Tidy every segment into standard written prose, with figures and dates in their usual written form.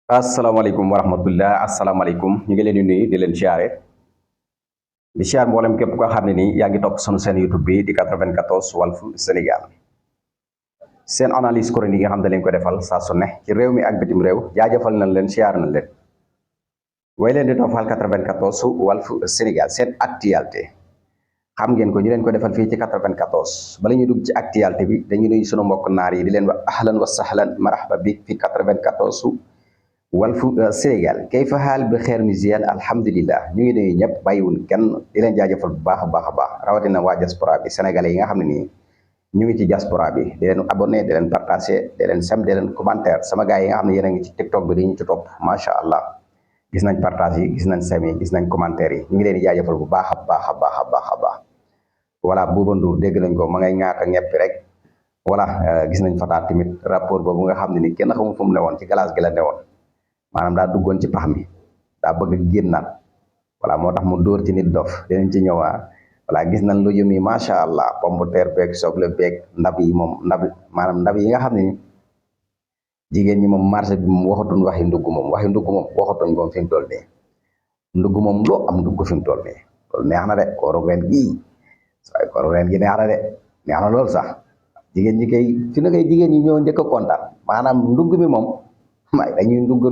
asalaamaaleykum wa rahmatullah asalaamaaleykum ñu ngi leen di nuyu di leen siyaare di siyaar mboolem képp koo xam ne nii yaa ngi topp sunu seen YouTube bi di 94 Walf Sénégal seen analyse chronique yi nga xam ne leen ko defal saa su ne ci réew mi ak bitim réew jaajëfal nañ leen siyaar nañ leen way leen di toppal 94 Walf Sénégal seen actualité xam ngeen ko ñu leen ko defal fii ci 94 bala ñuy dugg ci actualité bi dañuy nuyu sunu mbokk naar yi di leen wax ahlan wa sahlan marhaba bi fi 94 Walf Sénégal kay fa xaal bi xeer mi ziyan alhamdulilah ñu ngi nuyu ñëpp bàyyiwul kenn di leen jaajëfal bu baax a baax a baax rawatina waa diaspora bi sénégalais yi nga xam ne nii ñu ngi ci diaspora bi di leen abonné di leen partagé di leen sem di leen commentaire sama gars yi nga xam ne yéen a ngi ci TikTok bi dañu ci topp macha allah gis nañ partage yi gis nañ sem yi gis nañ commentaire yi ñu ngi leen di jaajëfal bu baax a baax a baax a baax a baax voilà Bouba Ndour dégg nañ ko ma ngay ñaata ñeppi rek voilà gis nañ Fata tamit rapport boobu nga xam ne ni kenn xamul fu mu newoon ci glace gi la newoon maanaam daa duggoon ci pax mi daa bëgg a génnaat voilà moo tax mu dóor ci nit dof dinañ ci ñëwaat voilà gis nañ lu jëm yi macha allah pomme de terre beeg soble beeg ndab yi moom ndab yi nga xam ne jigéen ñi moom marché bi moom waxatuñ waxi ndugg moom waxatuñ moom fi mu toll nii ndugg moom loo am ndugg fi mu toll nii loolu neex na de kooru ren gii waaye kooru ren gi neex na de neex na loolu sax jigéen ñi kay fi na koy jigéen ñi ñoo njëkk a kontaan maanaam ndugg mi moom may dañuy ndugg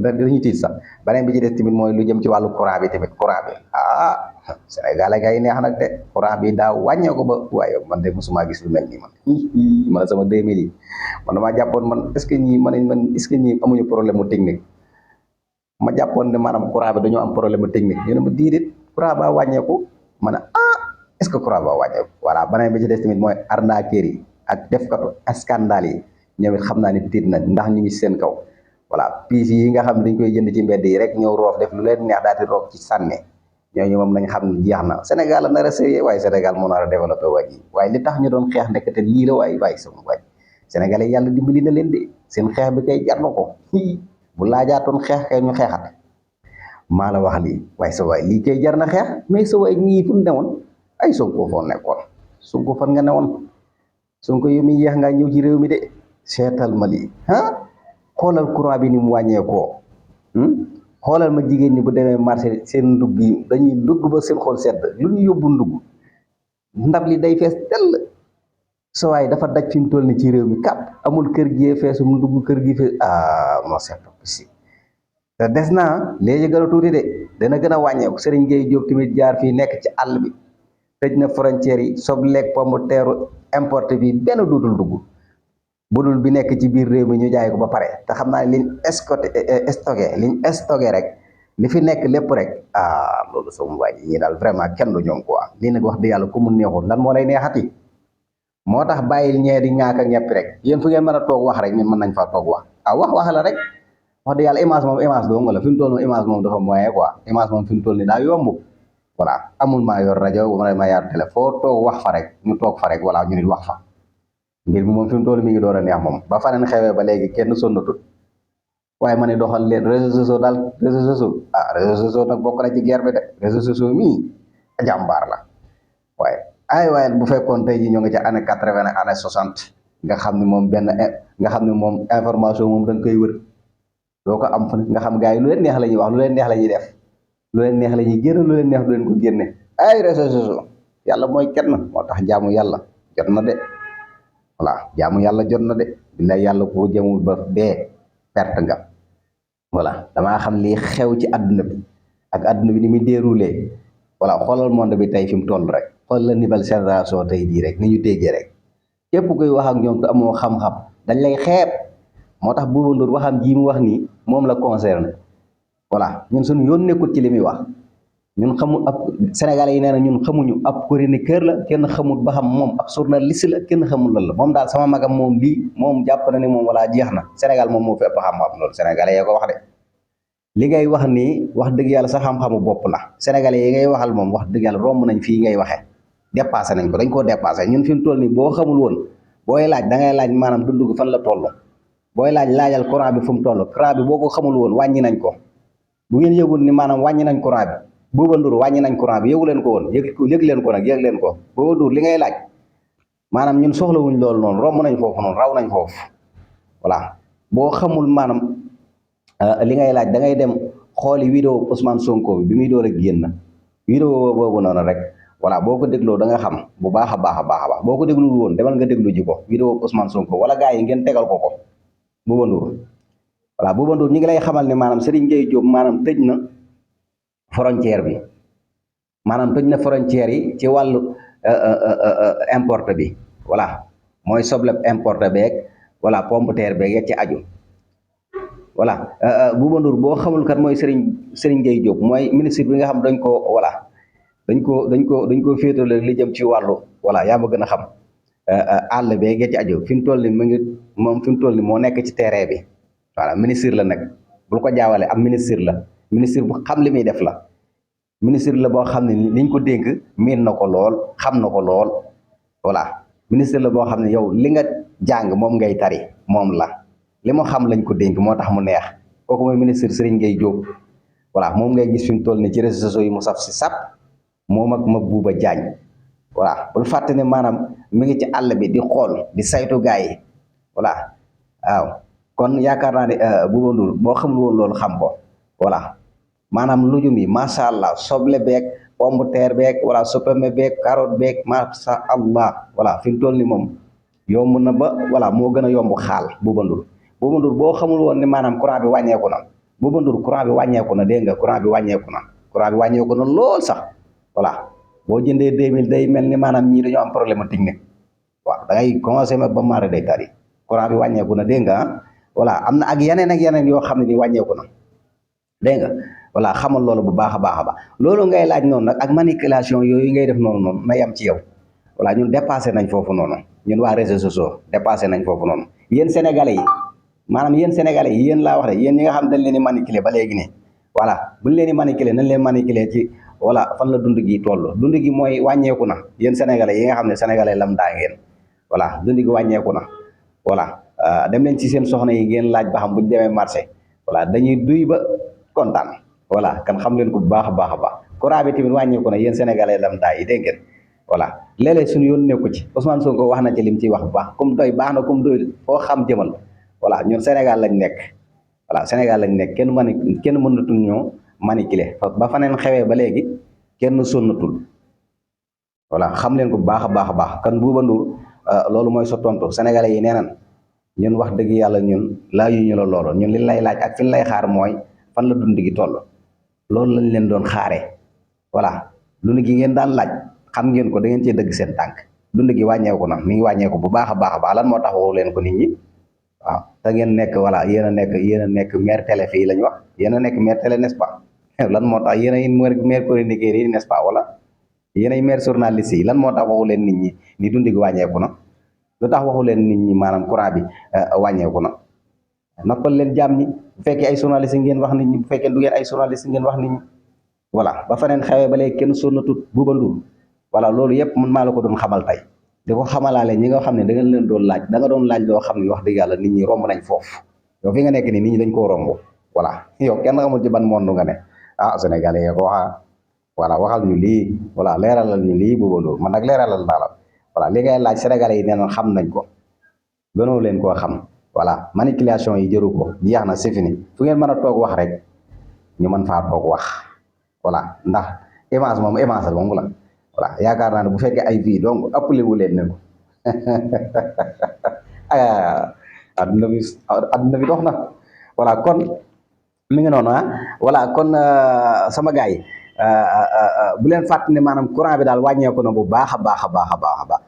dañuy tiit sax beneen bi ci des tamit mooy lu jëm ci wàllu courant bi tamit courant bi Sénégal ak ay neex nag de courant bi daa wàññee ko ba waaye man de mosuma gis lu mel nii man sama 2000 yi man damaa jàppoon man est ce que ñii man est ce que ñii amuñu problème mu technique ma jàppoon ne maanaam courant bi dañoo am problème mu technique ñu ne ma diidit courant ba wàññeeku ma ne est ce que courant ba wàññeeku voilà beneen bi ci des tamit mooy arnaqueur yi ak defkatu scandale yi ñoom it xam naa ne tiit na ndax ñu ngi seen kaw voilà piis yi nga xam ne dañ koy jënd ci mbedd yi rek ñëw roof def lu leen neex daal di roof ci sànne ñooñu moom nañ xam ne jeex na Sénégal la nar a sérieux waaye Sénégal moo nar a développé waaj yi waaye li tax ñu doon xeex ndekete lii la waaye sama waaj sénégalais yàlla dimbali na leen de seen xeex bi kay jar na ko bu laajaatoon xeex kay ñu xeexat maa la wax lii waaye sa waay lii kay jar na xeex mais sa waay ñii fu newoon ay Sonko foo nekkoon Sonko fan nga newoon Sonko yu muy yeex ngaa ñëw ci réew mi de seetal ma lii xoolal courant bi ni mu wàññeekoo xoolal ma jigéen ñi bu demee marché seen ndugg yi dañuy ndugg ba seen xol sedd lu ñu yóbbu ndugg ndab li day fees dell sa waay dafa daj fi mu toll ni ci réew mi kàpp amul kër gi feesum ndugg kër gi fees non c'est pas possible te des naa léegi gën a tuuti de dana gën a wàññeeku Serigne Gueye Diop tamit jaar fii nekk ci àll bi tëj na frontière yi sobleeg pomme de terre importé bi benn duutul dugg budul bi nekk ci biir réew mi ñu jaay ko ba pare te xam naa ne liñ stocké rek li fi nekk lépp rek loolu sama waa ji ñii daal vraiment kenn du ñoom quoi lii nag wax dëgg yàlla ku mu neexul lan moo lay neexati moo tax bàyyil ñee di ñaaka ñeppi rek yéen fu ngeen mën a toog wax rek ñun mën nañ faa toog wax wax la rek wax dëgg yàlla image moom image dong la fi mu toll moom image moom dafa moyen quoi image moom fi mu toll ni daa yomb voilà amul maa yor rajo ma yor télé foo toog wax fa rek ñu toog fa rek voilà ñu nit wax fa mbir mi moom fi mu toll mi ngi door a neex moom ba faneen xewee ba léegi kenn sonnatul waaye ma ne doxal leen réseaux sociaux daal réseaux sociaux nag bokk na ci guerre bi de réseaux sociaux mii jàmbaar la waaye bu fekkoon tey jii ñoo ngi ca année 80 année 60 nga xam ne moom nga xam ne moom information moom da nga koy wër doo ko am fa nga xam gars yi lu leen neex la ñuy wax lu leen neex la ñuy def lu leen neex la ñuy génn lu leen neex du leen ko génne ay réseaux sociaux yàlla mooy kenn moo tax jaamu yàlla jot na de voilà jaamu yàlla jot na de billaay yàlla ko jëmul ba dee perte nga voilà damaa xam lii xew ci àdduna bi ak àdduna bi ni muy déroulé voilà xoolal monde bi tey fi mu toll rek xool la nouvelle génération tey jii rek ni ñu déggee rek képp koy wax ak ñoom te amoo xam-xam dañ lay xeeb moo tax Bouba Ndour waxam ji mu wax nii moom la concerné voilà ñun suñu yoon nekkul ci li muy wax ñun xamul ab Sénégalais yi nee na ñun xamuñu ab chroniqueur la kenn xamul ba xam moom ab journaliste la kenn xamul lan la moom daal sama magam moom lii moom jàpp na ne moom wala jeex na Sénégal moom moo fi ëpp xam-xam loolu Sénégalais yee ko wax de li ngay wax nii wax dëgg yàlla sa xam-xamu bopp la Sénégalais yi ngay waxal moom wax dëgg yàlla romb nañ fii ngay waxee dépassé nañ ko dañ koo dépassé ñun fi mu toll nii boo xamul woon booy laaj da ngay laaj maanaam dund gi fan la toll booy laajal courant bi fu mu toll courant bi boo ko xamul woon wàññi nañ ko bu ngeen yëgul ni maanaam wàññi nañ courant bi Bouba Ndour wàññi nañ courant bi yëgu leen ko woon yëg leen ko nag yëg leen ko Bouba Ndour li ngay laaj maanaam ñun soxlawuñ loolu noonu romb nañ foofu noonu raw nañ foofu voilà boo xamul maanaam li ngay laaj da ngay dem xooli vidéo Ousmane Sonko bi muy door a génn vidéo boobu noonu rek voilà boo ko dégloo da nga xam bu baax a baax a baax a baax boo ko déglul woon demal nga déglu ji ko vidéo Ousmane Sonko wala gars yi ngeen tegal ko Bouba Ndour voilà Bouba Ndour ñi ngi lay xamal ne maanaam Serigne Gueye Diop maanaam tëj na frontière bi maanaam tëj na frontière yi ci wàllu importe bi voilà mooy soble importe beeg voilà pomme de terre beeg ya ci aju voilà Bouba Ndour boo xamul kat mooy Serigne Gueye Diop mooy ministre bi nga xam dañ ko voilà dañ ko féetale li jëm ci wàllu voilà yaa ma gën a xam àll beeg ya ci aju fi mu toll ni mu ngi moom fi mu toll ni moo nekk ci terrain bi voilà ministre la nag bul ko jaawale am ministre la ministre bu xam li muy def la ministre la boo xam ne liñ ko dénk miin na ko lool xam na ko lool voilà ministre la boo xam ne yow li nga jàng moom ngay tari moom la li mu xam lañ ko dénk moo tax mu neex kooku mooy ministre Serigne Gueye Diop voilà moom ngay gis fi mu toll ni ci réseaux sociaux yi mu saf si sap moom ak Mabouba Diagne voilà bul fàtte ne maanaam mi ngi ci àll bi di xool di saytu gars yi voilà waaw kon yaakaar naa ne Bouba Ndour boo xamul woon loolu xam ko voilà maanaam lujum yi macha allah soble beeg pomme de terre beeg voilà supame beeg carotte beeg macha allah voilà fi mu toll ni moom yomb na ba voilà moo gën a yomb xaal Bouba Ndour Bouba Ndour boo xamul woon ne maanaam courant bi wàññeeku na Bouba Ndour courant bi wàññeeku na dégg nga courant bi wàññeeku na lool sax voilà boo jëndee 2000 day mel ni maanaam ñii dañoo am problème technique waaw da ngay commencé ma ba maare day tari courant bi wàññeeku na dégg nga voilà am na ak yeneen yoo xam ne ni wàññeeku na dégg nga voilà xamal loolu bu baax a baax a baax loolu ngay laaj noonu nag ak manipulation yooyu ngay def noonu na yem ci yow voilà ñun dépassé nañ foofu noonu ñun waa réseaux sociaux dépassé nañ foofu noonu yéen sénégalais yi maanaam yéen sénégalais yi yéen laa wax de yéen ñi nga xam dañ leen di manipuler ba léegi nii voilà buñ leen di manipuler nañ leen manipuler ci voilà fan la dund gi toll dund gi mooy wàññeeku na yéen sénégalais yi nga xam ne sénégalais lam daa ngeen voilà dund gi wàññeeku na voilà dem leen ci seen soxna yi ngeen laaj ba xam buñ demee marché voilà dañuy duy ba kontaan voilà kan xam leen ko bu baax a baax a baax courant bi tamit wàññeeku na yéen sénégalais lam daa yi dégg ngeen voilà léeg-léeg suñu yoon nekku ci Ousmane Sonko wax na ci lim ciy wax bu baax comme doy baax na comme doy foo xam jëmal voilà ñun Sénégal lañ nekk voilà Sénégal lañ nekk kenn mënatul ñoo manipuler ba faneen xewee ba léegi kenn sonnatul voilà xam leen ko bu baax a baax a baax kan Bouba Ndour loolu mooy sa tontu sénégalais yi nee nan ñun wax dëgg yàlla ñun laa yu ñu la loolu ñun li lay laaj ak fi lay xaar mooy fan la dund gi toll loolu lañ leen doon xaaree voilà dund gi ngeen daan laaj xam ngeen ko da ngeen cee dëgg seen tànk dund gi wàññeeku na mi ngi wàññeeku bu baax a baax lan moo tax waxu leen ko nit ñi waaw te ngeen nekk voilà yéen a nekk maire télé fii lañ wax yéen a nekk maire télé n'est-ce pas lan moo tax yéen ay maire chroniqueur yi n'est-ce pas wala yéen ay maire journaliste yi lan moo tax waxu leen nit ñi ni dund gi wàññeeku na lu tax waxu leen nit ñi maanaam courant bi wàññeeku na noppal leen jàmm ñi bu fekkee ay journaliste ngeen wax nit ñi bu fekkee du ngeen ay journaliste ngeen wax nit ñi voilà ba faneen xewee ba léegi kenn sonnatut Bouba Ndour voilà loolu yëpp man maa la ko doon xamal tey di ko xamalaale ñi nga xam ne da nga leen doon laaj da nga doon laaj loo xam ne wax dëgg yàlla nit ñi romb nañ foofu yow fi nga nekk nii nit ñi dañ koo romb voilà yow kenn xamul ci ban monde nga ne ah sénégalais yi ko waxa voilà waxal ñu lii voilà leeralal ñu lii Bouba Ndour man nag leeralal naa la voilà li ngay laaj sénégalais yi nee na xam nañ ko gënoo leen koo xam voilà manipulation yi jëru ko jeex na c'est fini fu ngeen mën a toog wax rek ñu mën faa toog wax voilà ndax image moom image la moom la voilà yaakaar naa ne bu fekkee ay vie donc appelé wu leen ne ko adduna bi dox na voilà kon mi ngi noonu voilà kon sama gars yi bu leen fàtte ne maanaam courant bi daal wàññeeku na bu baax a baax a baax a baax a baax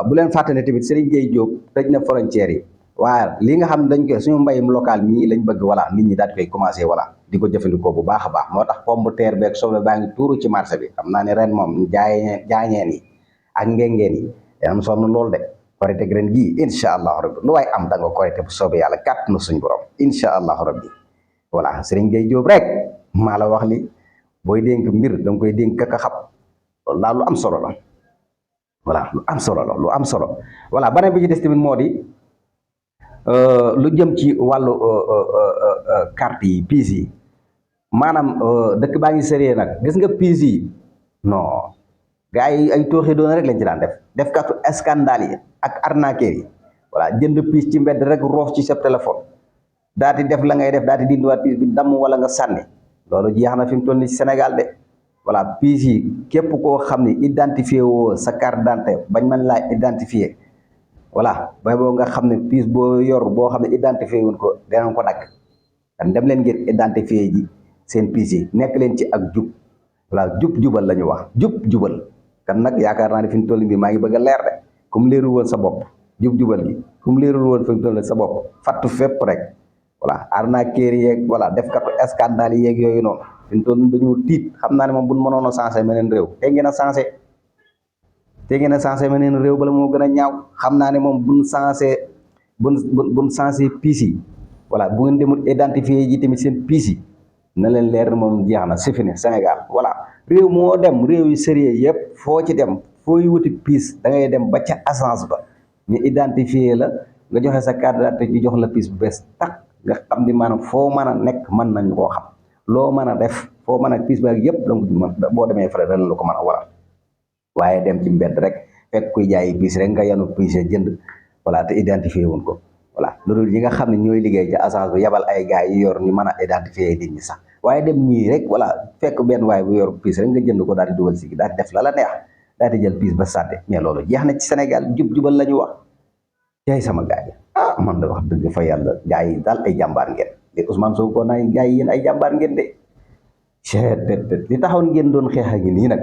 bu leen fàtte ne tamit Serigne Gueye Diop tëj na frontière yi waaye li nga xam ne dañ koy suñu mbayum local mii lañ bëgg voilà nit ñi daal di koy commencé voilà di ko jëfandikoo bu baax a baax moo tax pomme de terre beeg soble baa ngi tuuru ci marché bi xam naa ne ren moom jaañeen yi ak ngengeen yi am sonn loolu de korite ren gii incha allahu rabbi lu waay am da nga korite bu soobee yàlla kàtt na suñ borom incha allahu rabbi voilà Serigne Gueye Diop rek maa la wax li booy dénk mbir da nga koy dénk kaka xam loolu daal lu am solo la voilà lu am solo la lu am solo voilà beneen bi ci des tamit moo di lu jëm ci wàllu carte yi piis yi maanaam dëkk baa ngi sérieux nag gis nga piis yi non gars yi ay tooxi doona rek lañ ci daan def katu scandale yi ak arnaqueur yi voilà jënd piis ci mbedd rek roof ci sa téléphone daal di def la ngay def daal di dindiwaat piis bi damm wala nga sànni loolu jeex na fi mu toll nii ci Sénégal de voilà piis yi képp koo xam ne identifié woo sa carte d'identité bañ mën laa identifié voilà bay boo nga xam ne piis boo yor boo xam ne identifié wuñ ko dinañ ko dagg kan dem leen ngeen identifié ji seen piis yi nekk leen ci ak jub voilà jub-jubal la ñu wax jub-jubal kan nag yaakaar naa ne fi mu toll nii maa ngi bëgg a leer de comme leerul woon sa bopp jub-jubal gi comme leerul woon fi mu toll sa bopp fattu fépp rek voilà arnaqueur yeeg voilà def katu scandale yeeg yooyu noonu fi mu toll dañoo tiit xam naa ne moom buñ mënoon a sensé meneen réew te ngeen a sensé meneen réew bala moo gën a ñaaw xam naa ne moom buñ sensé piis yi voilà bu ngeen demul identifié ji tamit seen piis yi na leen leer moom jeex na c'est fini Sénégal voilà réew moo dem réew yu sérieux yëpp foo ci dem fooy wuti piis da ngay dem ba ca agence ba ñu identifié la nga joxe sa carte d'identité ñu jox la piis bu bees tax nga xam ni maanaam foo mën a nekk mën nañu koo xam loo mën a def foo mën a piis ba yëpp donc boo demee fële dana la ko mën a waral waaye dem ci mbedd rek fekk kuy jaayi piis rek nga yanu piis jënd voilà te identifié wuñ ko voilà loolu yi nga xam ne ñooy liggéey ci agence bi yabal ay gars yi yor ñu mën a identifié nit ñi sax waaye dem ñii rek voilà fekk benn waay bu yor piis rek nga jënd ko daal di dugal si daal di def la neex daal di jël piis ba sànni mais loolu jeex na ci Sénégal jub-jubal la ñu wax jaay sama gars yi man da wax dëgg fa yàlla gars yi daal ay jàmbaar ngeen li Ousmane Sonko naa gars yi yéen ay jàmbaar ngeen de li taxawoon ngeen doon xeex ak nii nag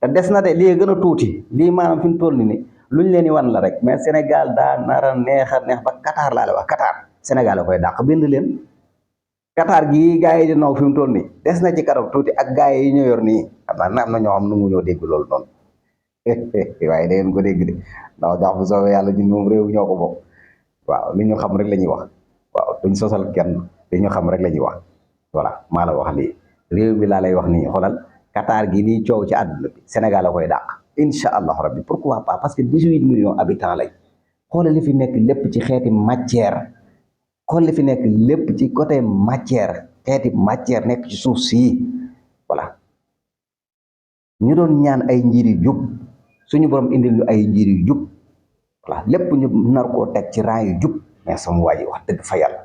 te des na de lii gën a tuuti lii maanaam fi mu toll nii luñ leen di wan la rek mais Sénégal daa nara neex ba Qatar laa la wax Qatar Sénégal la koy dàq bind leen Qatar gii gars yi di naw fi mu toll nii des na ci kanam tuuti ak gars yi ñu yor nii xam naa am na ñoo xam nu mu ñoo dégg loolu noonu waaye da ngeen ko dégg de ndax jax bu soobee yàlla ñun moom réew ñoo ko bokk waaw li ñu xam rek la ñuy wax waaw duñ sosal kenn li ñu xam rek la ñuy wax voilà maa la wax lii réew mi laa lay wax nii xoolal Qatar gi nii coow ci àdduna bi Sénégal la koy dàq incha allahu rabbi pourquoi pas parce que 18 millions habitants lañ xoolal li fi nekk lépp ci xeeti matière xool li fi nekk lépp ci côté matière xeeti matière nekk ci suuf si voilà ñu doon ñaan ay njiir yu jub suñu borom indil ñu ay njiir yu jub voilà lépp ñu nar koo teg ci rang yu jub mais sama waa ji wax dëgg fa yàlla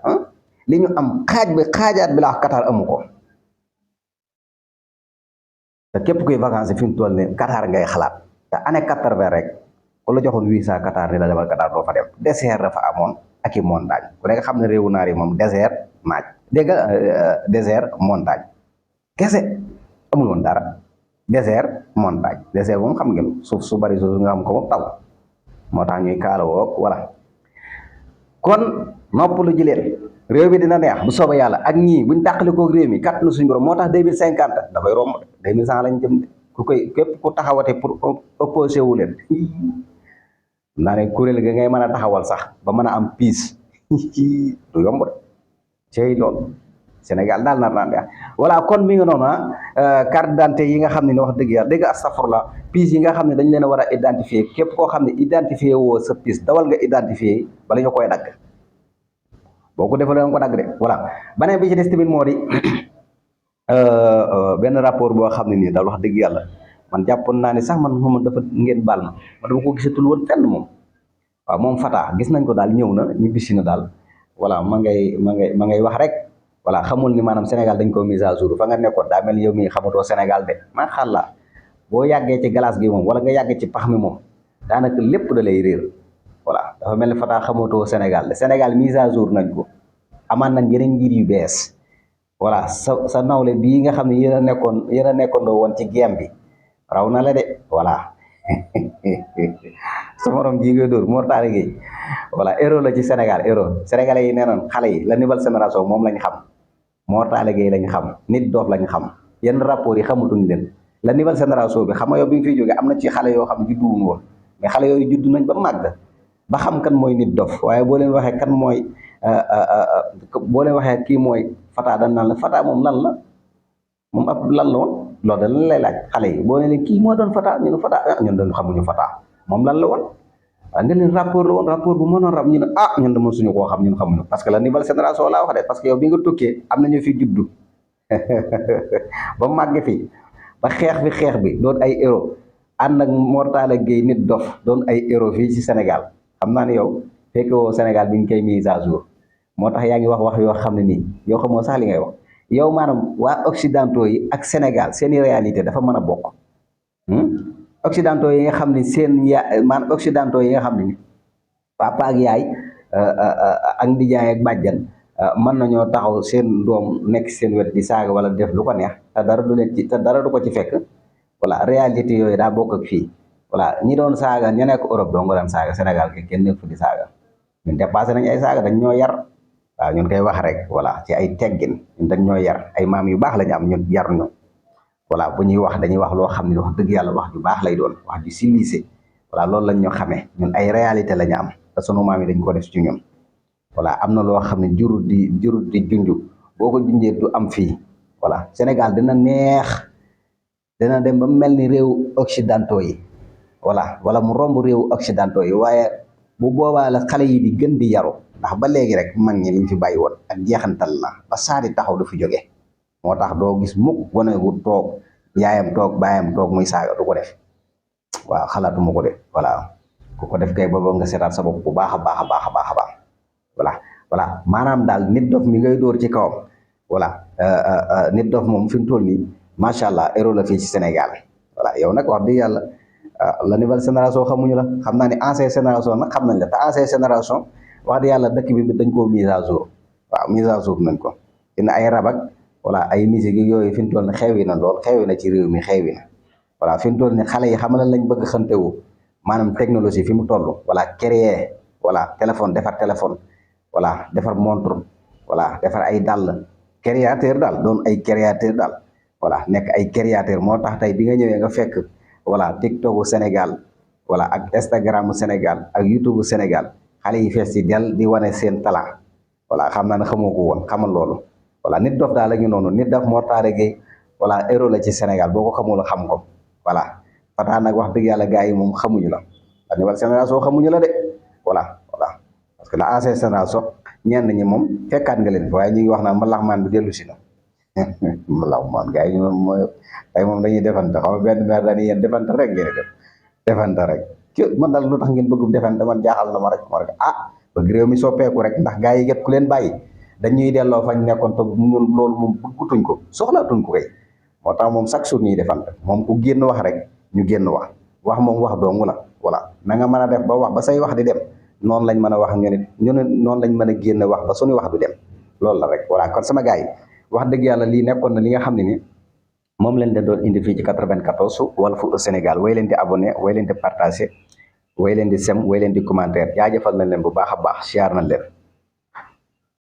li ñu am xaajaat bi la wax Qatar amu ko te képp kuy vacances fi mu toll nii Qatar ngay xalaat te année 80 rek ku la joxoon visa Qatar ni la demal Qatar doo fa dem désert dafa amoon ak i montagne ku nekk xam ne réewu naar yi moom désert naaj dégg nga désert montagne kese amul woon dara désert montagne désert moom xam ngeen suuf su bari suuf nga xam ko moom taw moo tax ñuy kaalawoo voilà kon noppalu ji leen réew mi dina neex bu soobee yàlla ak ñii buñ tàqalikoo réew mi kat na suñu borom moo tax 2050 dafay romb 2100 lañ jëm ku koy képp ku taxawate pour opposé wu leen naa ne kuréel ga ngay mën a taxawal sax ba mën a am piis du yomb de cey loolu Sénégal daal nar naa neex voilà kon mi nga noonu carte d'identité yi nga xam ne wax dëgg yàlla dégg astafurla piis yi nga xam ne dañ leen a war a identifier képp koo xam ne identifié woo sa piis dawal nga identifié bala ñu koy dagg boo ko defee ko dagg de voilà beneen bi ci des tamit moo di benn rapport boo xam ne nii daal wax dëgg yàlla man jàppoon naa ne sax man moom dafa ngeen baal ma dama ko gisatul woon fenn moom waaw moom Fata gis nañ ko daal ñëw na ñu bisi na daal voilà ma ngay wax rek voilà xamul ni maanaam Sénégal dañ ko mise à jour fa nga nekkoon daa mel yow mi xamatoo Sénégal de maa xàllaa boo yàggee ci glace gi moom wala nga yàggee ci pax mi moom daanaka lépp da lay réer voilà dafa mel ni Fata xamatoo Sénégal de Sénégal mise à jour nañ ko amaan nañ yeneen njiit yu bees voilà sa nawle bii nga xam ne yéen a nekkandoo woon ci game bi raw na la de voilà sa morom ji nga dóor Mor Talla Gueye voilà héros la ci Sénégal héros sénégalais yi nee noon xale yi la nouvelle génération moom lañ xam Mor Talla Gueye lañ xam nit doof lañ xam yenn rapport yi xamatuñ leen la nouvelle génération bi xam nga yow bi nga fiy jógee am na ci xale yoo xam judduwuñ woon mais xale yooyu judd nañ ba màgg ba xam kan mooy nit dof waaye boo leen waxee kan mooy boo leen waxee kii mooy Fata dañ naan la Fata moom lan la moom ab lan la woon loolu da lan lay laaj xale yi boo ne leen kii moo doon Fata ñu ne Fata ñun dañu xamuñu Fata moom lan la woon waaw nga leen rapport la woon rapport bu mënoon rab ñu ne ñun de mën suñu koo xam ñun xamuñu parce que la nouvelle génération laa wax de parce que yow bi nga tukkee am nañu fi juddu ba màgg fi ba xeex bi doon ay héros ànd ak Mor Talla Gueye nit dof doon ay héros fii ci Sénégal xam naa ne yow fekke woo Sénégal bi ñu koy mise à jour moo tax yaa ngi wax yoo xam ne nii yow xamoo sax li ngay wax yow maanaam waa occidentaux yi ak Sénégal seeni réalité dafa mën a bokk. Occidentaux yi nga xam ne seen maanaam occidentaux yi nga xam ne papa ak yaay ak ndijaay ak bàjjan mën nañoo taxaw seen doom nekk seen wet di saaga wala def lu ko neex te dara du leen ci te dara du ko ci fekk voilà réalité yooyu daa bokk ak fii voilà ñi doon saaga ña nekk Europe doo nga daan saaga Sénégal ke kenn nekk fu di saaga ñun dépassé nañ ay saaga dañ ñoo yar waaw ñun koy wax rek voilà ci ay teggin ñun dañ ñoo yar ay maam yu baax la ñu am ñun yar ñu voilà bu ñuy wax dañuy wax loo xam ne wax dëgg yàlla wax ju baax lay doon wax ju civilisé voilà loolu lañ ñu xamee ñun ay réalité la ñu am te sunu maam yi dañ ko def ci ñun voilà am na loo xam ne jurul di junju boo ko junjee du am fii voilà Sénégal dina neex dina dem ba mel ni réew occidentaux yi voilà wala mu romb réew occidentaux yi waaye bu boobaa la xale yi di gën di yaru ndax ba léegi rek mag ñi liñ fi bàyyi woon ak jeexantal la ba saadi taxaw du fi jóge moo tax doo gis mukk wane gu toog yaayam toog baayam toog muy saaga du ko def waaw xalaatuma ko de voilà ku ko def kay booba nga seetaat sa bopp bu baax a baax a baax a baax a baax voilà maanaam daal nit dof mi ngay dóor ci kawam voilà nit dof moom fi mu toll nii macha allah héros la fii ci Sénégal voilà yow nag wax dëgg yàlla la nouvelle génération xamuñu la xam naa ne ancienne génération nag xam nañ la te ancienne génération wax dëgg yàlla dëkk bi dañ koo mise à jour waaw mise à jour nañ ko dina ay rabak voilà ay musique yi yooyu fi mu toll ni xewi na lool xewi na ci réew mi xewi na voilà fi mu toll ni xale yi xam na lañ bëgg xantewu maanaam technologie fi mu toll voilà créer voilà téléphone defar téléphone voilà defar montre voilà defar ay dàll créateur daal doon ay créateur daal voilà nekk ay créateur moo tax tey bi nga ñëwee nga fekk voilà TikTok Sénégal voilà ak Instagram Sénégal ak YouTube Sénégal xale yi fees ci del di wane seen talent voilà xam naa ne xamoo ko woon xamal loolu voilà nit dof daal la ñu noonu nit dof moo tax rek voilà héros la ci Sénégal boo ko xamul xam ko voilà Fata nag wax dëgg yàlla gars yi moom xamuñu la la nouvelle génération xamuñu la de voilà parce que la ancienne génération ñenn ñi moom fekkaat nga leen fi waaye ñu ngi wax naan mbalaxmaan bi dellu si na mbalaxmaan gars yi moom mooy ay moom dañuy defante xaw ma benn maire dañuy yéen defante rek ngeen def defante rek man daal lu tax ngeen bëgg defante man jaaxal na ma rek bëgg réew mi soppeeku rek ndax gars yi get ku leen bàyyi dañuy delloo fañ nekkoon te ñun loolu moom bëggutuñ ko soxlaatuñ ko kay moo tax moom chaque jour ñuy defante moom ku génn wax rek ñu génn wax moom wax dong la voilà na nga mën a def ba wax ba say wax di dem noonu lañ mën a wax ñu ne noonu lañ mën a génn wax ba suñu wax du dem loolu la rek voilà kon sama gars yi wax dëgg yàlla lii nekkoon na li nga xam ne ni moom leen leen doon indi fii ci 94 Walfu Sénégal way leen di abonné way leen di partagé way leen di sem way leen di commentaire jaajëfal nañ leen bu baax a baax siyaar nañ leen